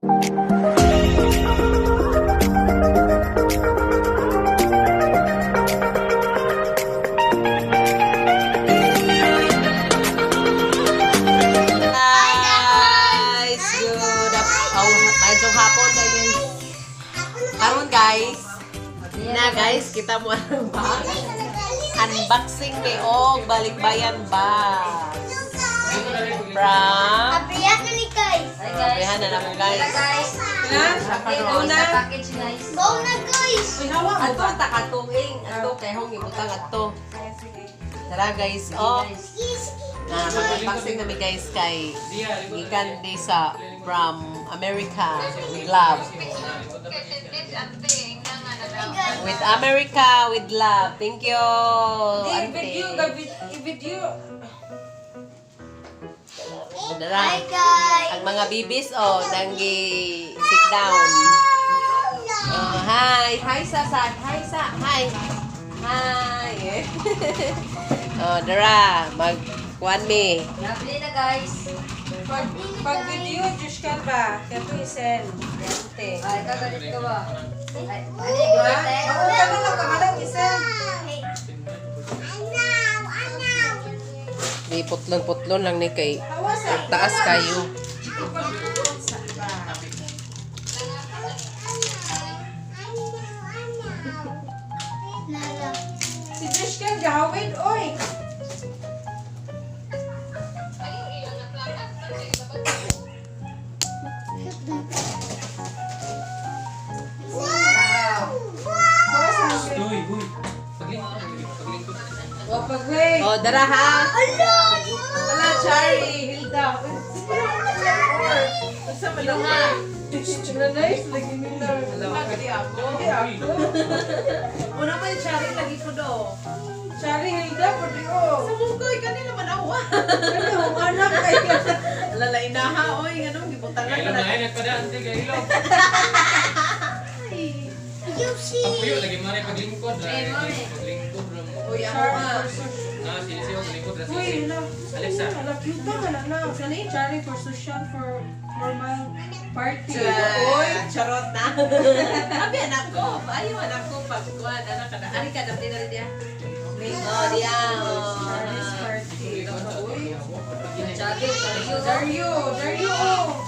Guys! Good up. Oh, medyo hapon tayo, guys. Karon, guys. Na guys, kita mo ang box. Unboxing ni og balikbayan box. From Abrihan na ni guys. Hi guys. Abrihan na namo, guys. Hi guys. Go na. Package, guys. Go na, guys. Ato ta katuing, ato kay hong ibutang ato. Tara, guys, oh. Na mag-unboxing nami, guys, kay gikan di sa from America with love. With America with love. Thank you, I-video, Ante. I-video. Dara. Hi, guys. Ang mga bibis, oh, nanggi sit down. Oh, hi. Hi sa sa. Hi sa. Hi. Hi. Oh, dara, mag kuan mi. Lovely na, guys. Pag video, Diyos ka ba? Kaya ito isend. Ante. Ay, kagalit ka ba? Ay, ano Diba? yung Oo, ka na lang, kamalang isend. Di putlon-putlon lang ni kay Hawa sa. taas kayo. Sa iba. Si Diyos ka, gahawin, oy. Hawa sa. Uy, uy. Paglingkod, paglingkod. O, pag-wait. Oh, dara ha. Ala, Wala, Chari, Hilda. Sa malunga. Nanay, lagi nila. Di ako. Hindi ako. Una pa yung Chari lagi ko do. Chari Hilda, pwede o. Sa mungkoy kanila man awa. Ano, anak kayo. Alala inaha oy, nganong gibutangan Kailom na. na ay, nagpadaan, di kailom. Yusi. Papuyo, lagi mare paglingkod. Ay, paglingkod ra mo. Uy, ako nga. Na, sisi ako, paglingkod ra Uy, sisi. na. Alexa. Ala, cute naman, ano. Chari for social for formal party. Oy, charot na. Abi anak ko, ayo anak ko pag kuan anak kada. Ari ka dapti na diya. Oh, diya. Oh. Chari's party. Uy. Chari, Dario. Dario, Dario, oh.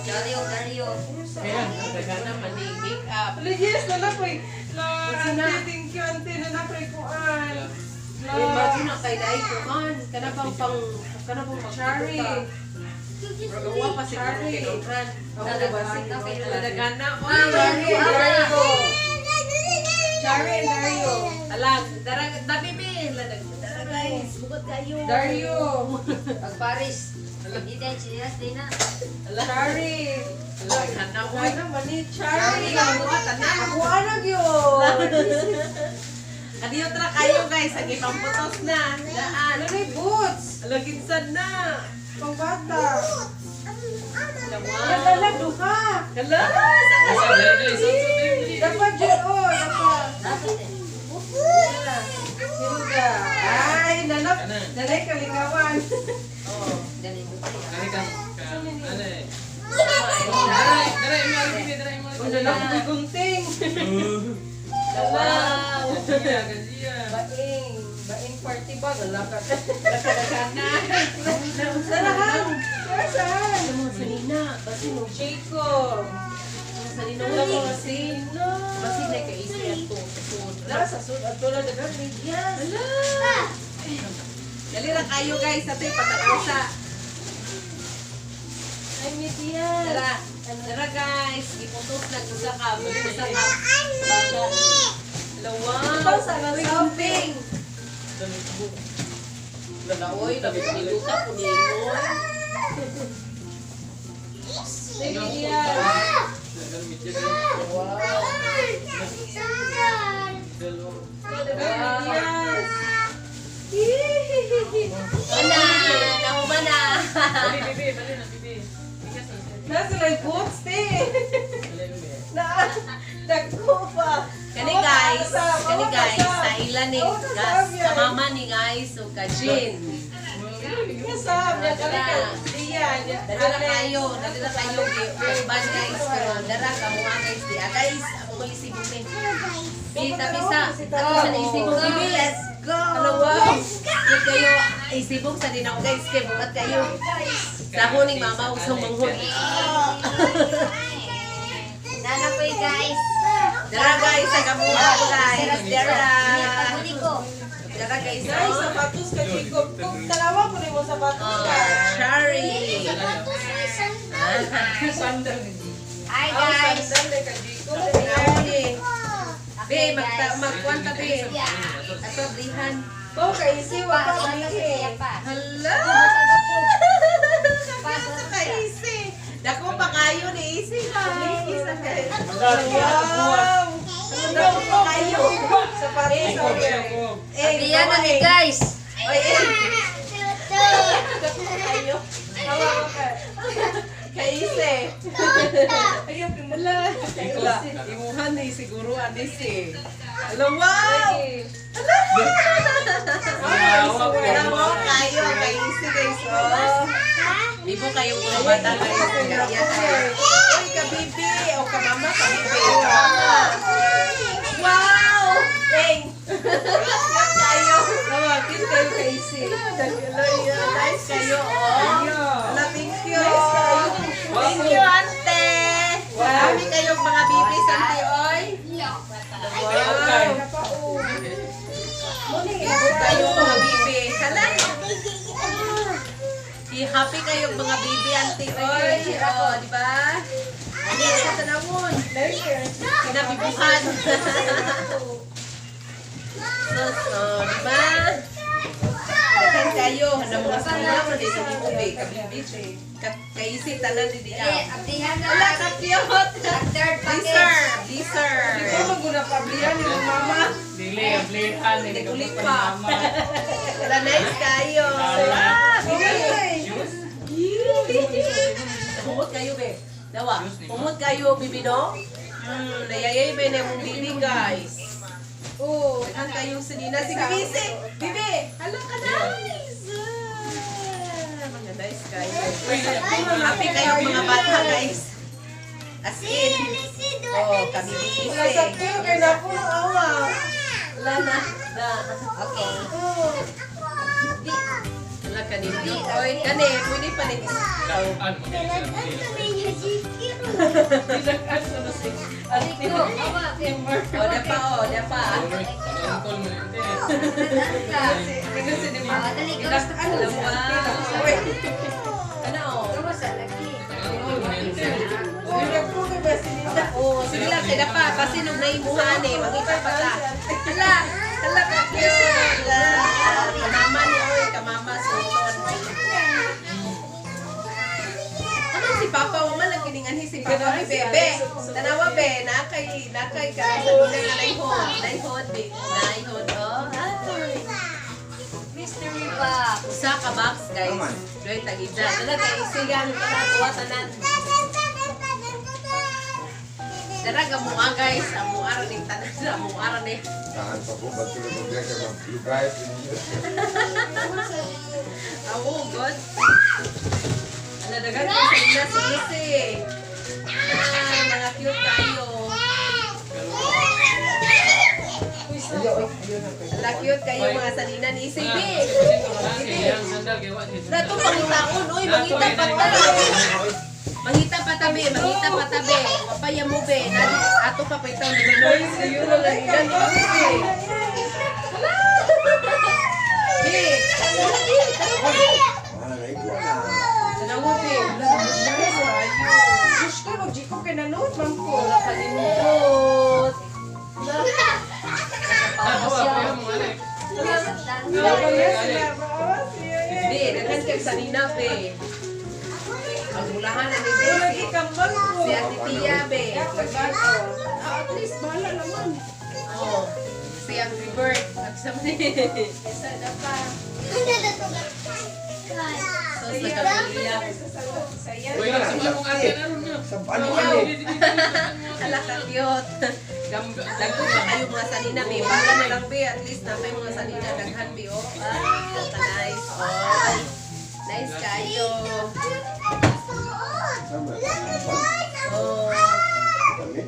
Dario, Dario. Ayan. Dagana man ni make up. Ala, yes, nala ko eh. La, ante, thank you, ante, nala ko eh, kuan. La, Imagine na kay dai kuan, kana bang pang kana bang Chari. Gawa pa siguro Chari. kinonhan. Dadagan na kayo. Dagana oy. Chari and Dario. Chari and Dario. Alag, dara dabi mi, ladag dara guys, bukod kayo. Dario. Pag Paris. Hindi tayo chinelas din na. Chari. Alag, hana oy. Ano man ni Chari. Ako tanan. Ako ano yun? Adiyo tra kayo guys, ang ipamputos na. Daan. Ano na yung boots? Alaginsan na. Pangbata. Lawa. Nagala, duha. Hala. Asa, dali, dali, sud, sud, dali, dali. Dapat dyan, oh. Dapat. Dapat eh. Hilda. Hilda. Ay, nanap. Nanay kalingawan. Oh. Galing ko tayo. Dali kang, kang, ano eh. Dali, dali, imo, dali, dali, imo. Ang nanap ko'y gunting. Wow. Gansiya, gansiya. Baing. Baing party ba? Galaka. Dagana. Sarahan. Saan? Mga sanina, basin mo. Jacob. Mga sanina wala mo basin. Basin na kay isi ato. Sud. Nasa sud at tulad na medyas. Hala. Dali ra kayo guys, atoy patanaw sa. Ay, medyas. Tara. Tara guys, giputos na usa ka, usa ka. Baka. Lawa. Sa Something. Lala oy, labi niluta po ni mo. Ay, medyas. Sandal. Ay, medyas. Ana, nahuman na. Dali, bibi, bali na, bibi. Bigas na. Nasa lay boots, te. Dali, bibi. Na, dagko pa. Kani guys, kani guys, sa ila ni gas, sa mama ni guys, so ka Jin. Kasab, Dala. Diyan. Dali na kayo, dali na kayo, ban guys. guys. Di ah, guys, ako mo isibong ni. Hello guys. Bi, tabi sa. Ato sa naisibong bibi. Let's go! Hello, wow. Cute kayo. Isibong sa din ako guys. Kay bukat kayo. Sa huning mama, usong manghod. Nana ko guys. Dara guys, sa kamuha guys. Dara. Paguli ko. Dara guys. Guys, Oh. sapatos ka, Jacob. Kung tanawa ko rin mo sapatos Oh, ka. Shari. Sapatos may sandal. Sandal. Hi Ah, guys. sandal ka, Jacob. Nauli. Be, Okay, magta guys. magkwanta be. Ato blihan. Oh, kaisi, wa pa Pa, bihi. pa. Hala! Kapila sa kaisi. Dako pa kayo ni Isi guys. Wow! Dako pa kayo. Sapatos ka. Eh, Ablihan na ni guys. Oy, eh. Dako pa kayo. Hawa ka. Kaisi. Ayaw, wala. Wala. Imuhan ni siguro anis eh. Hala, wow! Hala! Hala, wow kayo. Kaisi guys. Oh. Ibo kayong mga bata guys. Kaya kayo. Uy, kabibi. O kamama, kabibi. Mama. Wow! Eng! Cute kayo. Hawa, cute kayo kaisi. Nice kayo, oh. Wala, thank you. Thank you, ante. Marami kayong mga bibis, ante, oy. Wow. Ibo kayo, mga bibi. Hala. I-happy kayong mga bibi, ante, oy. Oh, di ba? Ano sa tanawon? Kinabibuhan. Sus, oh, di ba? Daghan kayo, ano mga sanina mo dito ni Ube, kabibi. Kaisi tanan di Dali, diya. ablihan na. Wala ka cute. Ang third Blister, package. blister. Ikaw maguna pablihan ni mama. Dili, ablihan. Naguli pa. Wala nice kayo. Ah, bibi. Humot kayo be. Dawa. Humot kayo bibi no? Nayayay be na mong bibi guys. Oo. Daghan kayong sinina si Bibi si Bibi. Hala ka nice. Ah, mga nice kayo. Happy kayo mga bata guys. As in. Oh, kami Wala sa bibi. tuyo kay napo ng awa. Wala na. Na. Okay. Wala ka nito. Oy, kani, pwede pa ni Iko, awa. Oh, dapa oh, dapa. Ah, dali, gawas na Alam mo. Ano oh? Gawas na lagi. Oo, nagpo kay ba sinina? Oh, sige lang kay dapa kasi nung naimuhan eh, makita pa ta. Hala, hala ka cute. Hala. Kamama ni oy, kamama sulton. Ano si Papa wa man lang kininganhi si Papa ni Bebe. Tanawa be, nakay nakay ka sa nila nga naihod. Naihod be, naihod oh. Ay. Mystery box. Usa ka box guys. Doy tagida. Dala kay isigan kana kuha tanan. Dara gamua guys, amo ara ning tanan, amo ara ni. Tahan pa po, ba't tulog ang biya ka ba? Lugay, Awo god. Ala dagan ko sa ina si Isi. Ah, mga cute kayo. Ala cute kayo mga sanina ni Isi. Bi. Dato pangitaon oy, mangita pa ta. Mangita pa ta be, mangita pa ta be. Wapaya mo be. Nadi ato pa pa itaw ni Manoy. Bi. Ah, naikuha na. Tanawa be. Diyos ko, mag-Jacob kay nanood man ko. Wala kanindot. Wala pa niya sila. Maawa siya. Be, daghan kay sanina be. Ang mulahan na ni be. Oo, lagi kambal ko. Si Ate Tia be. Ah, at least bahala naman. Oh. Si Angry Bird. At sa Isa na pa. So, sa kapilya. Saya. Sa ano ano? Ala ka cute. Dagko pa kayo mga sanina be. Bahala na lang be. At least na kayo mga sanina. Daghan be oh. Ah, ka nice. Oh. Nice kayo. Sama. Oh. Kami.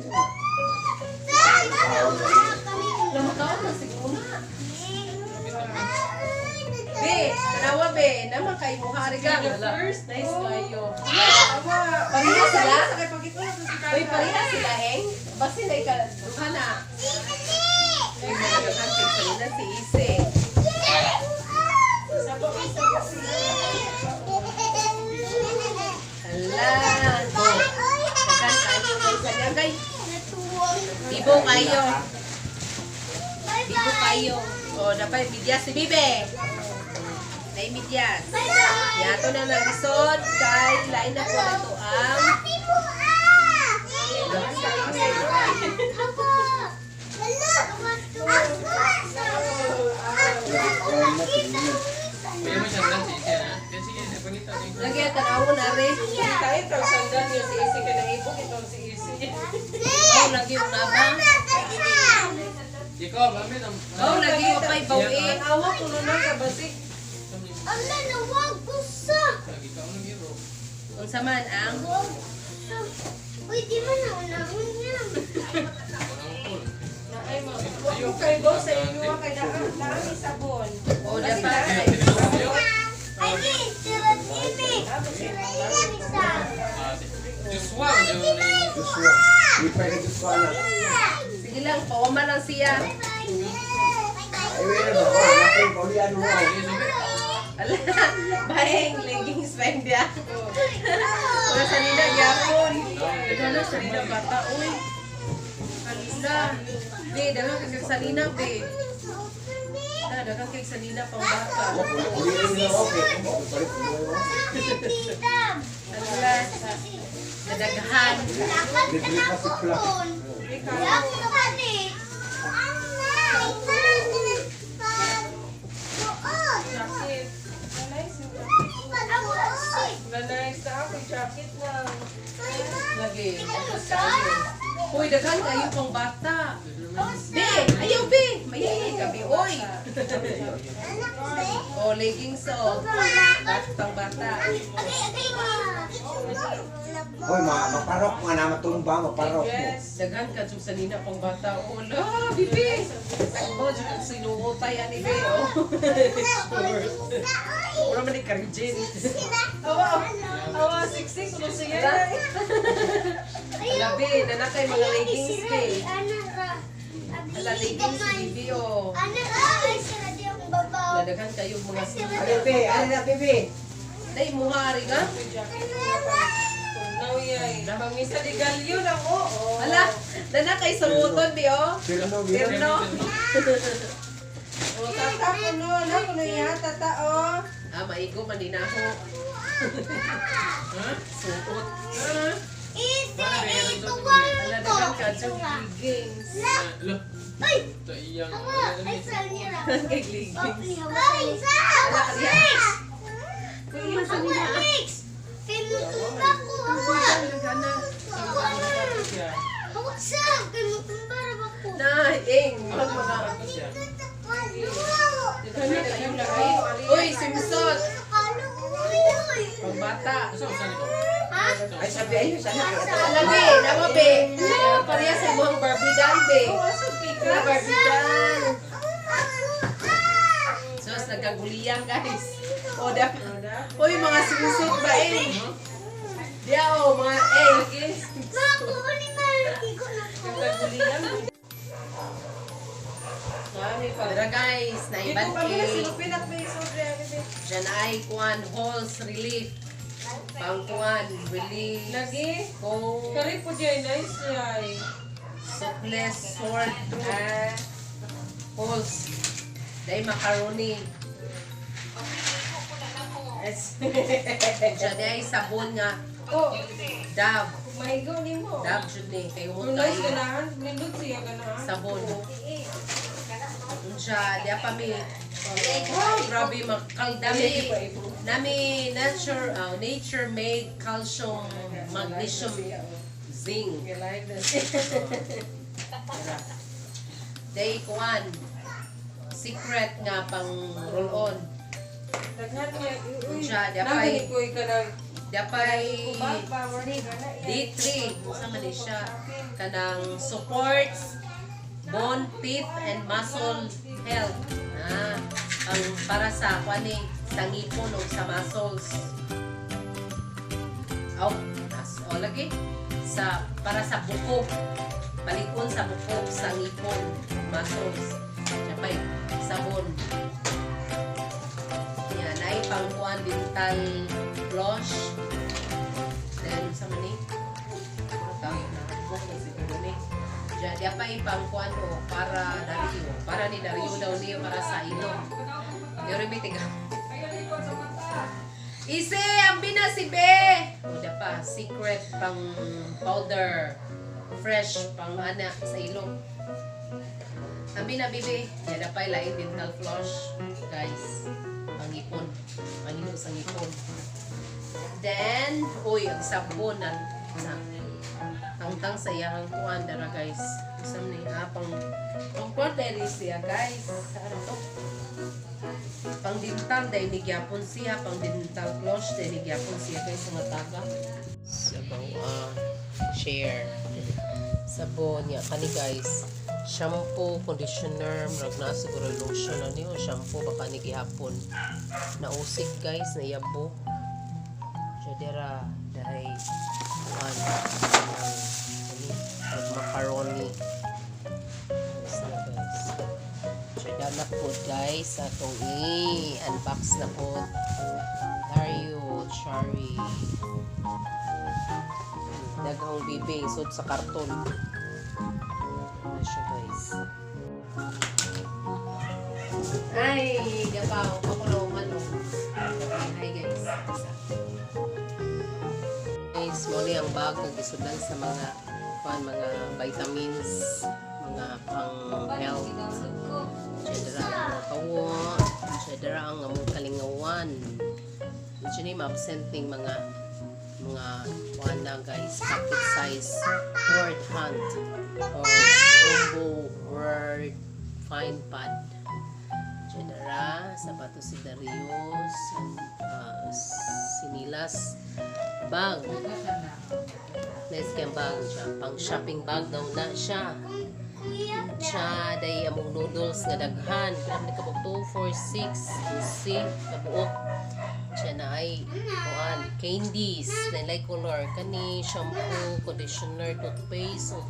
ari ka. The first. Nice kayo. Awa. Pareha sila? Sa kay pagkita na sa Uy, pareha sila, Heng. Basta na ikaw. Duha na. Uy, nagkakan sa si Ise. Hala. Oh. Daghan kayo kay sa kay. Ibo kayo. Ibo kayo. Oh, napay medyas si Bibe. Nay medyas. Yato na nagisod kay lain na po na to ang Kuya mo siya lang si Ise, ha? Kaya sige, pangita niyo. Lagi ang tanaw na rin. Tayo tawag sandal niyo si Isi ka na ibog itong si Isi. Oh, lagi yung naba. Jacob, amin ang... Oh, lagi yung pa'y bawi. Awa kuno na ka basik. Lagi ka unang hero. Unsa man ang Uy, di man na unahon niya. Naay mo. Wa ko kay go sa inyo kay naa naa sabon. Oh, dapat. Ay, di, sira TV. Sira ilan isa. Ah, Joshua, medyo na- Joshua. Di pa rin Joshua na. Sige lang, pawama lang siya. Ay, wala ba? Wala ko yung paulian mo. Ala, bahing leggings pa hindi ah. Wala sa nila gyapon. Wala sa nila bata, uy. Hala. Be, daghang kay salina, be. Na, daghang kay salina pang bata. Ulian mo na okay. Palit mo. Hala. Nadaghan. Libre pa si Pla. Jacket. Nice yung Nice na ako jacket na. Lagi. Uy, daghan kayo pang bata. Be, ayaw be. Mayayi ka be, oy. Oh, leggings oh. Pang bata. Hoy, maparok mga na matumba, maparok mo. Yes. Daghan ka jud sa nina pang bata. Oh, la, bibi. Takbo jud ang sinuotay ani be. Oh. Wala man ni karijin. Awa, awa siksik kuno siya. Ala be, nanakay mga leggings be. Ala leggings bibi oh. Daghan kayo mga Ano, be? Ano na, bebe? Day muha ari nga. Now yay. Pangisa di galyo lang oo. Ala, nanakay sumuton be oh. Sino, be? Terno. Oh, tata kuno na kuno ya tata oh. Ah, maigo man din ako. Suot. Ala daghan ka jud leggings. Lo, ito iyang... Kay leggings. Na, ing, murag mga Uy, simsot. Pagbata. Asa, asa nito? Ay, sabi ayun, sana. Ala be, namo be. Ala, pareha sa imong Barbie doll be. Ala, Barbie doll. Sus, nagkaguliyang guys. O, dapat. Uy, mga simsot ba eh. Diya o, mga eh. Nami pa. Tara guys, Dito naiban kami na kay silupin at may sobre ani be. Diyan ay kuan halls relief. Pangkuan, relief. Lagi. Cold, Kari po diay nice yay. suples, sore throat, halls. Dahil macaroni. Diyan ay sabon nga. Oh, Dove. mahigaw nimo. Dove jud ni. Kay Kung humot nice kayo. ganahan, nindot siya ganahan. Sabon. Unsa, diya pa mi. Wow, grabe makaldami. Nami nature nature made calcium magnesium zinc. Live na siya. Day kuan. Secret nga pang roll on. Daghan nga. Uy, Unsa, diya pa nagani ko kanang Dapay power gana. D3 sa man ni siya kanang supports bone, teeth and muscle health. Ah, Pang para sa kuan ni sa ngipon o sa muscles. Aw, as o lagi sa para sa bukog. Palikon sa bukog sa ngipon, muscles. Siya sabon. Yan, ay pangkuan dental floss. Then sa mani? Ano tawag na? Bukog na siguro ni. Diyan, diyan pa ipangkuan o para Dario. Para ni Dario daw niya para sa ilong. Yorimitig. Ise, ang bina si Be! O, da pa, secret pang powder. Fresh pang ana sa ilong. Ang bina, bibi. Yan na pa, lain dental floss. Guys, pangipon. Pangino sa ngipon. Then, uy, ang sabon na, na tangtang sa iyang kuan dara guys. Isam ni pang pang kuan diri siya guys. Sa ano to? Pang dental dahil ni gyapon siya, pang dental floss dahil ni gyapon siya guys sa mataga. Sabaw share. Sabon niya kani guys. Shampoo, conditioner, murag na siguro lotion na niyo, shampoo baka ni gihapon. Nausik guys, nayabo. Siya dira dahil kuan ani macaroni. Guys na guys. Siya na po guys atong i-unbox na po. Dario Cherry. Daghang bibi sud sa karton. Ano siya guys. Ay, gabaw. Pakulong ano. Hi guys. Isa. Guys, mo ni ang bag nga gisudlan sa mga kuan, mga vitamins, mga pang health. Siya ang mga kawo, siya ang among kalingawan. Medyo ni ma-absent ning mga mga kuan na guys, pocket size word hunt or jumbo word find pad. Siya sapatos si Darius, sinilas, bag. Nice kayang bag siya. Pang shopping bag daw na siya. Siya, day among noodles nga daghan. Pila man kabuk 2, 4, 6, 12, kabuok. Siya na ay kuan, candies, na like color kani shampoo, conditioner, toothpaste, o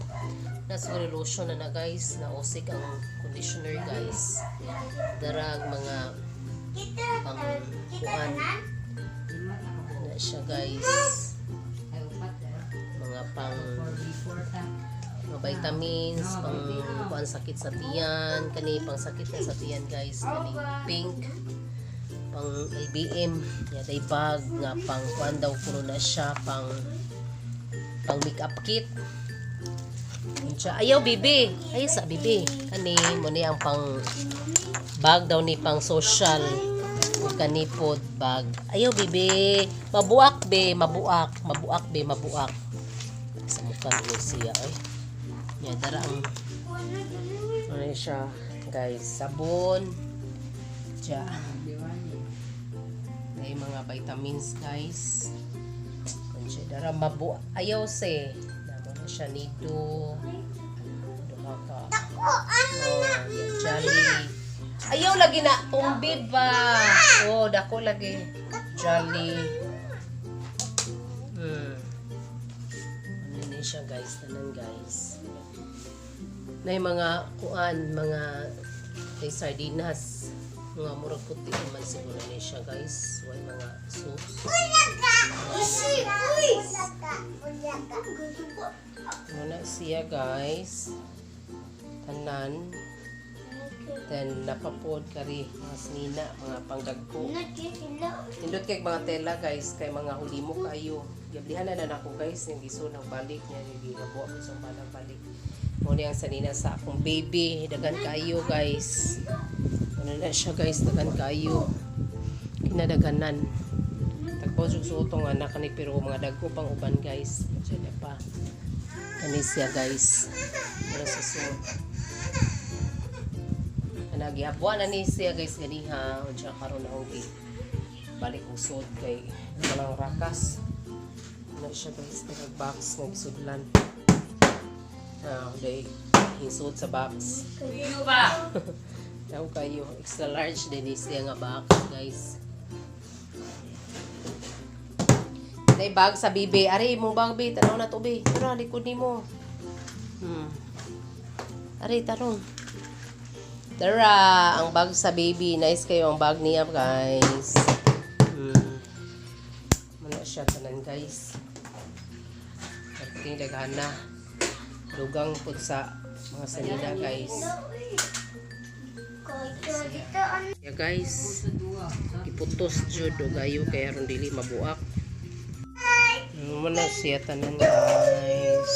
nasa lotion na na guys, nausik ang conditioner guys. Darag mga pang kuan na siya guys, mga pang mga vitamins, pang kuan sakit sa tiyan, kani pang sakit na sa tiyan guys, kani pink pang LBM, yaday bag nga pang kuan daw kuno na siya pang pang makeup kit. Siya, ayaw bibi, ayaw sa bibi. Kani mo ni ang pang bag daw ni pang social ug kani pod bag. Ayaw bibi, mabuak be, mabuak, mabuak be, mabuak. Sa mukha ni siya ay. Ya dara ang ano siya guys, sabon. Siya. May mga vitamins guys. Kung dara mabu ayaw se. Namo na siya nito. Duha ka. Oh, Jolly. Ayaw lagi na tumbi ba. Oh, dako lagi. Jolly. Ano ni siya guys, tanan guys. Na yung mga kuan, mga may sardinas. Mga murag puti naman siguro ni siya guys. Way mga soups. Muna siya guys. Tanan. Then napapod kari mga sinina, mga panggagko. Nindot kay mga tela guys, kay mga hulimo kayo. Gablihan na na nako guys, ning giso nang balik niya gigabo ako sa balang balik. Mo ni ang sanina sa akong baby, dagan kayo guys. Ano na siya guys, dagan kayo. Kinadaganan. Tagpo jud suotong anak kani pero mga dagko pang uban guys. Diyan na pa. Kani siya guys. Pero sa suot. Ana gihabuan na ni siya guys ganiha unsa karon na og balik og suot kay walang rakas. Ano siya guys, nag box nga gisudlan. Ah, day hisuot sa box. Iyo ba? Daw kayo. Extra large din is siya nga box, guys. Day bag sa bibi. Ari mo bag bi, tanaw na to bi. Tara likod nimo. Ari tarong. Tara, ang bag sa baby. Nice kayo ang bag niya, guys. Muna siya tanan, guys. Perting daghan na. Dugang pud sa mga sanida, guys. Yeah, guys. Iputos jud og ayo kay aron dili mabuak. Muna siya tanan, guys.